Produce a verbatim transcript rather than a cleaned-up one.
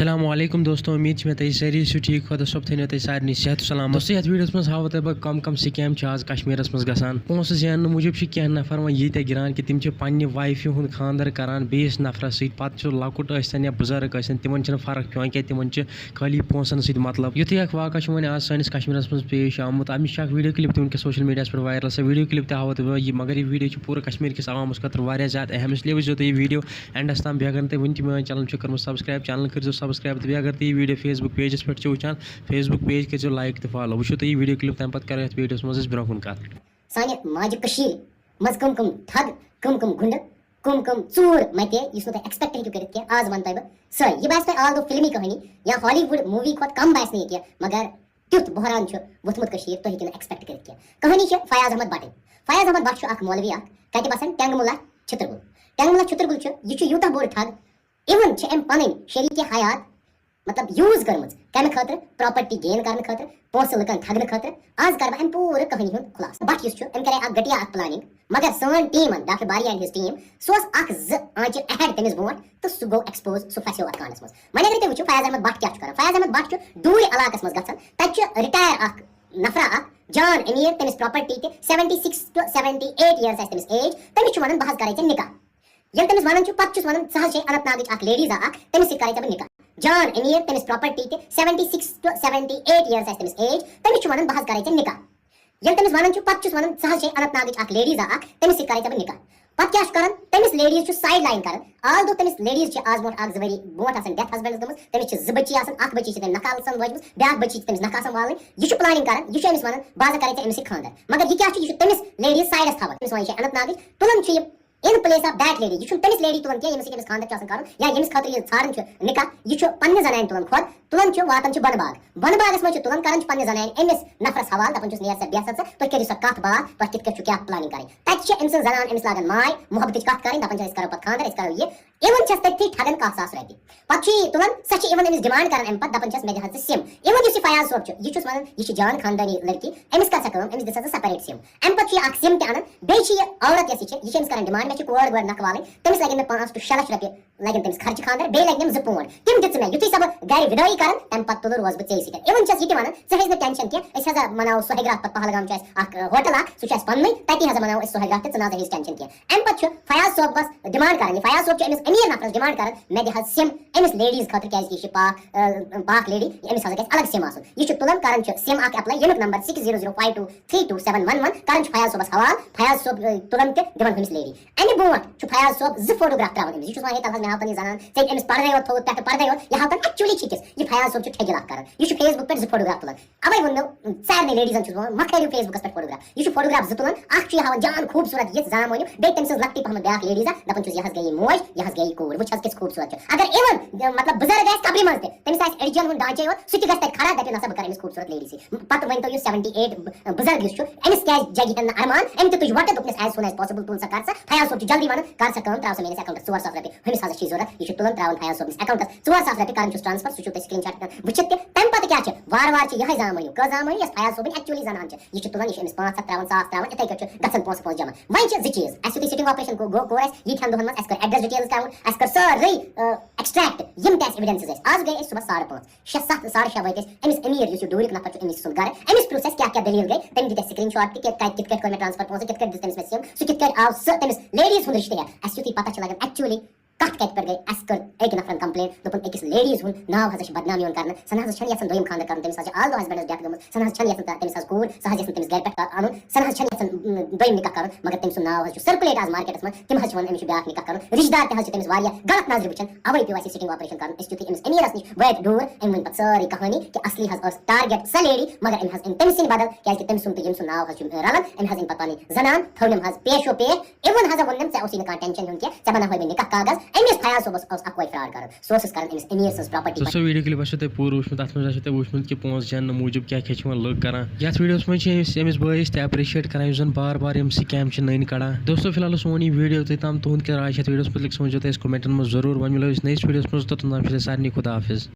السلام علیکم دوستو، امید چھِ مےٚ تُہۍ سٲری ٲسِو ٹھیٖک، خۄدا صٲب تھٲینو تُہۍ سارنٕے صحت و سلامت۔ دوستو، یتھ ویڈیوس منٛز ہاوو تۄہہِ بہٕ کم کم scam چھِ آز کشمیرس منٛز گژھان۔ پونٛسہٕ زیننہٕ موٗجوٗب چھِ کینٛہہ نفر وۄنۍ ییٖتیٛاہ گران کہِ تِم چھِ پننہِ وایفہِ ہُنٛد خانٛدر کران بیٚیِس نفرس سۭتۍ، پتہٕ چھُ لۄکُٹ ٲسۍتن یا بُزرگ ٲسۍتن، تِمن چھِنہٕ فرق پٮ۪وان کینٛہہ، تِمن چھِ خٲلی پونٛسن سۭتۍ مطلب۔ یُتھُے اکھ واقعہ چھُ وۄنۍ آز سٲنِس کشمیرس منٛز پیش آمُت، امِچ چھِ اکھ ویڈیو کلپ تہِ وٕنکیٚس سوشل میڈیاہس پٮ۪ٹھ وائرل۔ سۄ ویڈیو کلپ تہِ ہاوو تۄہہِ بہٕ، یہِ، مگر یہِ ویڈیو چھِ پوٗرٕ کشمیر کِس عوامس خٲطرٕ واریاہ زیادٕ اہم، اس لیے وٕچھزیو تُہۍ یہِ ویڈیو اینڈس تام۔ بیٚیہِ اگر نہٕ تۄہہِ وٕنہِ تہِ میٲنۍ چینل چھُ کٔرمٕژ سبسکرایب، چینل کٔرزیو سبسکرایب، تہٕ بیٚیہِ اگر تُہۍ یہِ ویڈیو فیس بُک پیجس پٮ۪ٹھ چھِو وٕچھان، فیس بُک پیج کٔرزیو لایک تہٕ فالو۔ وٕچھِو تُہۍ یہِ ویڈیو کلپ، تمہِ پتہٕ کرو یتھ ویڈیوس منٛز أسۍ برونٛہہ کُن کتھ۔ سانہِ ماجہِ کٔشیٖرِ منٛز کٕم کٕم ٹھگ، کٕم کٕم گُنڈٕ، کٕم کٕم ژوٗر مَتے، یُس نہٕ تُہۍ ایکسپیکٹ ہیٚکِو کٔرِتھ کینٛہہ، آز وَنہٕ تۄہہِ بہٕ سٲری۔ یہِ باسہِ تۄہہِ آل دو فِلمی کہانی یا ہالی وُڈ موٗوی کھۄتہٕ کَم باسہِ نہٕ یہِ کینٛہہ، مگر تیُتھ بحران چھُ ووٚتھمُت کٔشیٖرِ، تُہۍ ہیٚکِو نہٕ ایکسپیکٹ کٔرِتھ کینٛہہ۔ کہانی چھِ فیاض احمد بٹٕنۍ۔ فیاض احمد بٹ چھُ اکھ مولوی اکھ، کَتہِ بَسان؟ ٹٮ۪نٛگہٕ مُلا چھِتٕر گُل۔ ٹٮ۪نٛگہٕ مُلا چھِتٕر گُل چھُ، یہِ چھُ یوٗتاہ بوٚڑ ٹھگ، اِوٕن چھِ أمۍ پَنٕنۍ شریٖکہِ حیات مطلب یوٗز کٔرمٕژ کَمہِ خٲطرٕ؟ پراپرٹی گین کرنہٕ خٲطرٕ، پونٛسہٕ لُکن ٹھگنہٕ خٲطرٕ۔ آز کرٕ بہٕ اَمہِ پوٗرٕ کہانی ہُنٛد خُلاصہٕ۔ بٹ یُس چھُ، أمۍ کَرے اکھ گٹیا اکھ پلاننگ، مگر سٲنۍ ٹیٖمن، ڈاکٹر باری اینڈ ہِز ٹیٖم، سُہ اوس اکھ زٕ آنچہِ اہیڈ تٔمِس برونٛٹھ تہٕ سُہ گوٚو ایکسپوز، سُہ پھسیو اتھ کانڈس منٛز۔ وۄنۍ اگر تُہۍ وٕچھِو فیاض احمد بٹ کیٛاہ چھُ کران، فیاض احمد بٹ چھُ ڈوٗرِ علاقس منٛز گژھان، تتہِ چھُ رِٹایَر اکھ نفرا اکھ جان امیر، تٔمِس پراپرٹی تہِ، seventy six to seventy eight years آسہِ تٔمِس ایج، تٔمِس چھُ ونان بہٕ حظ کرے ژےٚ نکاح۔ ییٚلہِ تٔمِس وَنان چھُ، پَتہٕ چھُس وَنان، ژٕ حظ چھے اننت ناگٕچ اکھ لیڈیٖز اکھ، تٔمِس سۭتۍ کَرے ژےٚ بہٕ نِکاح۔ جان أمیٖر، تٔمِس پراپرٹی تہِ، seventy six to seventy eight years آسہِ تٔمِس ایج، تٔمِس چھُ وَنان، بہٕ حظ کَرے ژےٚ نِکاح۔ ییٚلہِ تٔمِس وَنان چھُ، پَتہٕ چھُس وَنان، ژٕ حظ چھے اننت ناگٕچ اکھ لیڈیٖز اکھ، تٔمِس سۭتۍ کَرے ژےٚ بہٕ نِکاح۔ پَتہٕ کیٛاہ چھُ کَران؟ تٔمِس لیڈیٖز چھُ سایڈ لاین کَران۔ آل دو تٔمِس لیڈیٖز چھِ آز برونٛٹھ اکھ زٕ ؤری برونٛٹھ آسان ڈیتھ ہسبینڈس گٔمٕژ، تٔمِس چھِ زٕ بٔچی آسان، اکھ بٔچی چھِ تٔمۍ نکھٕ آسان وٲجمٕژ، بیٛاکھ بٔچی چھِ تٔمِس نکھٕ آسان والٕنۍ۔ یہِ چھُ پلاننگ کران، یہِ چھُ أمِس ونان، بہٕ ہسا کرے ژےٚ أمِس سۭتۍ خانٛدر۔ مگر یہِ کیٛاہ چھُ؟ یہِ چھُ تٔمِس لیڈیٖز سایڈس تھاوان، أمِس ونان، یہِ چھِ اننت ناگٕچ، تُلان چھُ یہِ in place of that lady۔ یہِ چھُنہٕ تٔمِس لیڈی تُلان کینٛہہ، ییٚمِس سۭتۍ أمِس خانٛدر چھُ آسان کرُن یا ییٚمِس خٲطرٕ یہِ ژھانڈان چھُ نکاح۔ یہِ چھُ پننہِ زنانہِ تُلان کھۄر، تُلان چھُ، واتان چھُ بۄنہٕ باغ۔ بۄنہٕ باغس منٛز چھُ تُلان، کران چھُ پننہِ زنانہِ أمِس نفرس حوالہٕ، دپان چھُس، نیر سا، بیٚہہ سا ژٕ، تُہۍ کٔرِو سا کتھ باتھ، تۄہہِ کِتھ کٲٹھۍ چھُ کیٛاہ پلاننگ کرٕنۍ۔ تتہِ چھِ أمۍ سٕنٛز زنان أمِس لاگان ماے محبتٕچ کتھ کرٕنۍ، دپان چھِ، أسۍ کرو پتہٕ خانٛدر، أسۍ کرو یہِ۔ اِوٕن چھَس تٔتھی ٹھگان کاہ ساس رۄپیہِ۔ پتہٕ چھُ یہِ تُلان، سۄ چھِ اِوٕن أمِس ڈِمانڈ کران اَمہِ پتہٕ، دَپان چھَس، مےٚ دِ حظ ژٕ سِم۔ اِوٕن یُس یہِ فیاض صٲب چھُ، یہِ چھُس وَنان، یہِ چھِ جان خاندٲنی لٔڑکی، أمِس کر سا کٲم، أمِس دِ سا ژٕ سیپریٹ سِم۔ اَمہِ پتہٕ چھُ یہِ اَکھ سِم تہِ اَنان، بیٚیہِ چھِ یہِ عورت یۄس یہِ چھِ، یہِ چھِ أمِس کران ڈِمانڈ، مےٚ چھِ کورِ گورِ نَکھٕ والٕنۍ، تٔمِس لَگن مےٚ پانٛژھ to شےٚ لَچھ رۄپیہِ لَگن تٔمِس خرچہٕ خاندر، بیٚیہِ لَگہِ نَم زٕ پونٛڈ۔ تِم دِژٕ مےٚ، یُتھُے سۄ بہٕ گرِ وِدٲیی کران، تَمہِ پَتہٕ تُلہٕ روزٕ بہٕ ژےٚ سۭتۍ۔ اِوٕن چھَس یہِ تہِ وَنان، ژٕ ہیٚز نہٕ ٹٮ۪نشن کینٛہہ، أسۍ ہسا مَناوو سۄ ہَگہِ راتھ پَتہٕ پہلگام چھُ اَسہِ اَکھ، ٲں، ہوٹل اَکھ، سُہ چھُ اَسہِ پَننُے، تَتی ہسا مَناوو أسۍ سۄ ہَگہِ راتھ تہِ، ژٕ نہ سا ہیٚز ٹٮ۪نشن کینٛہہ۔ اَمہِ پتہٕ چھُ فیاض صٲبس ڈِمانڈ کران، یہِ فیاض صٲب چھُ أمِس أمیٖر نفرس ڈِمانڈ کران، مےٚ دِ حظ سِم أمِس لیڈیٖز خٲطرٕ، کیازِ کہِ یہِ چھِ پاک، ٲں، پاک لیڈی، أمِس ہسا گژھِ الگ سِم آسُن۔ یہِ چھُ تُلان، کران چھُ سِم اکھ ایپلاے، ییٚمیُک number six zero zero five two three two seven one one، کران چھُ فیاض صٲبس حوالہٕ، فیاض صٲب، ٲں، تُلان تہِ دِوان ہُمِس لیڈی۔ اَمہِ برونٛٹھ چھُ فیاض صٲب زٕ فوٹوگراف ترٛاوان أمِس، یہِ چھُس وَنان، ہے، تَلہٕ حظ مےٚ ہاو تَن یہِ زنان، ژےٚ أمِس پردے یوت تھوٚوُتھ پٮ۪ٹھٕ پردے یوت، یہِ ہاو تَن actually چھِ کِژھ، یہِ فیاض صٲب چھُ ٹھگہِ لَکھ کران، یہِ چھُ فیس بُک پٮ۪ٹھ زٕ فوٹوگراف تُلان۔ اوے ووٚن مےٚ، سارنٕے لیڈیٖزن چھُس بہٕ وَنان، مۄکھٲیِو فیس بُکس پٮ۪ٹھ فوٹوگراف۔ یہِ چھُ فوٹوگراف زٕ تُلان، اکھ چھُ یہِ ہاوان جان خوٗبصوٗرت یِژھ زامہٕ مۄہنیو، بیٚیہِ تٔمۍ سٕنٛز لۄکٹی پہمتھ بیٛاکھ لیڈیٖز اکھ، دَپان چھُس، یہِ حظ گٔیے موج، یہِ حظ گٔیے کوٗر، وٕچھ حظ کِژھ خوٗبصوٗرت چھِ۔ اگر اِوٕن، مطلب، بُزرگ آسہِ قبرِ منٛز تہِ، تٔمِس آسہِ أڈجن ہُنٛد ڈانچے یوت، سُہ تہِ گژھِ تَتہِ کھڑا، دَپہِ، نسا بہٕ کرٕ أمِس خوٗبصوٗرت لیڈی سۭتۍ۔ پتہٕ ؤنۍ تو یُس seventy eight ب-، بُزرگ یُس چھُ، أمِس کیٛازِ جگہِ ہن نہٕ ارمان؟ أمۍ تہِ تُج وۄٹہٕ، دوٚپنس، as soon as possible تُل سا، کر سا۔ فیاض صٲب چھُ جلدی ونان، کر سا کٲم، ترٛاو سا میٲنِس اکاونٹس ژور ساس رۄپیہِ۔ ہُمِس ہسا چھِ ضوٚرتھ، یہِ چھُ تُلان، ترٛاوان فیاض صٲبنِس اکاونٹس ژور ساس رۄپیہِ، کران چھُس ٹرانسفر، سُہ چھُو تُہۍ screenshot ہٮ۪کان وٕچھِتھ تہِ۔ تَمہِ پتہٕ کیٛاہ چھِ؟ وارٕ وارٕ چھِ یِہوٚے زامہٕ مۄہنیو، کٔژ زامہٕ مۄہنیو؟ یۄس فیاض صٲبٕنۍ actually زنان چھِ، یہِ چھُ تُلان، یہِ چھُ أمِس پانٛژھ ہَتھ ترٛاوان، ساس ترٛاوان، یِتھَے کٲٹھۍ چھُ گژھان پونٛسہٕ پونٛسہٕ جمع۔ وۄنۍ چھِ زٕ چیٖز، اَسہِ یُتھُے sitting operation گوٚو، گوٚو، کوٚر اَسہِ ییٖتِہَن دۄہَن منٛز، اَسہِ کٔر address details count، اَسہِ کٔر سٲرٕے، آ، extract، یِم تہِ اَسہِ evidences ٲسۍ۔ آز گٔے أسۍ صُبحس ساڑٕ پانٛژھ، شےٚ، ستھ، ساڑٕ شےٚ وٲتۍ أسۍ أمِس أمیٖر، یُس یہِ ڈوٗرِک نفر چھُ، أمِس سُنٛد گرٕ، أمِس پرٛژھ اَسہِ، کیٛاہ کیٛاہ دٔلیٖل گٔے، تٔمۍ دِتۍ اَسہِ screenshot تہِ، کہِ کَتہِ کِتھ کٲٹھۍ کوٚر مےٚ transfer پونٛسہٕ، کِتھ کٲٹھۍ دِژ تٔمِس مےٚ سِم، سُہ کِتھ کٲٹھۍ آو سُہ تٔمِس لیڈیٖز ہُنٛد رِشتہٕ ہٮ۪تھ۔ اَسہِ یُتھُے پتہ چھِ لگان actually کتھ کتہِ پٮ۪ٹھ گٔے، اَسہِ کٔر أکۍ نفرن complain، دوٚپُن، أکِس لیڈیٖز ہُنٛد ناو ہسا چھُ بدنام یِوان کرنہٕ، سۄ نہ حظ چھَنہٕ یژھان دوٚیِم خانٛدر کرُن، تٔمِس حظ چھِ آل دو ہسبنڈس death گٔمٕژ، سۄ نہ حظ چھَنہٕ یژھان تٔمِس حظ کوٗر، سۄ حظ یژھان تٔمِس گرِ پٮ۪ٹھ اَنُن، سۄ نہ حظ چھَنہٕ یژھان، اۭں، دوٚیِم نکاح کرُن، مگر تٔمۍ سُنٛد ناو حظ چھُ circulate آز مارکیٹس منٛز، تِم حظ چھِ وَنان، أمِس چھُ بیٛاکھ نکاح کرُن، رشتہٕ دار تہِ حظ چھِ تٔمِس واریاہ غلط نظرِ وٕچھان، اَوَے پیوٚو اَسہِ یہِ sitting operation کرُن، أسۍ چھِ یُتھُے أمِس أمیٖرس نِش وٲتۍ ڈوٗر، أمۍ ؤنۍ پتہٕ سٲرٕے کہانی کہِ اصلی حظ ٲس target سۄ لیڈی، مگر أمۍ حظ أنۍ تٔمۍ سٕنٛدِ بدل، کیازِ کہِ تٔمۍ سُنٛد تہٕ ییٚمۍ سُنٛد ناو حظ چھُ رلان، أمۍ حظ أنۍ پتہٕ پنٕنۍ زنان، تھٲونم حظ پیشو پیش، اِوٕن ہسا ووٚننم، ژےٚ اوسُے نہٕ کانٛہہ ٹینشن ہیوٚن کینٛہہ، ژےٚ بناوہوے بہٕ نکاح کاغذ۔ أمِس فیاض صٲبس اوس اکوے فراڈ کران، سُہ اوسُس کران أمِس أمیٖر سٕنٛز پراپرٹی۔ دوستو، ویڈیو کلپ آسیو تۄہہِ پوٗرٕ وٕچھمُت، اتھ منٛز آسیو تۄہہِ وٕچھمُت کہِ پونٛسہٕ زیننہٕ موٗجوٗب کیٛاہ کیٛاہ چھِ یِوان لُکھ کران۔ یتھ ویڈیوس منٛز چھِ أسۍ أمِس بٲیِس تہِ appreciate کران، یُس زن بار بار یِم scam چھِ نٔنۍ کڑان۔ دوستو، فی الحال اوس سون یہِ ویڈیو توٚتام، تُہُنٛد کیٛاہ راے چھِ یتھ ویڈیوس مُتعلق، سوٗنٛچزیو تُہۍ اَسہِ commentن منٛز ضروٗر۔ وۄنۍ مِلو أسۍ نٔیِس ویڈیوس منٛز، توٚتام چھُ تۄہہِ سارنٕے خدا حافظ۔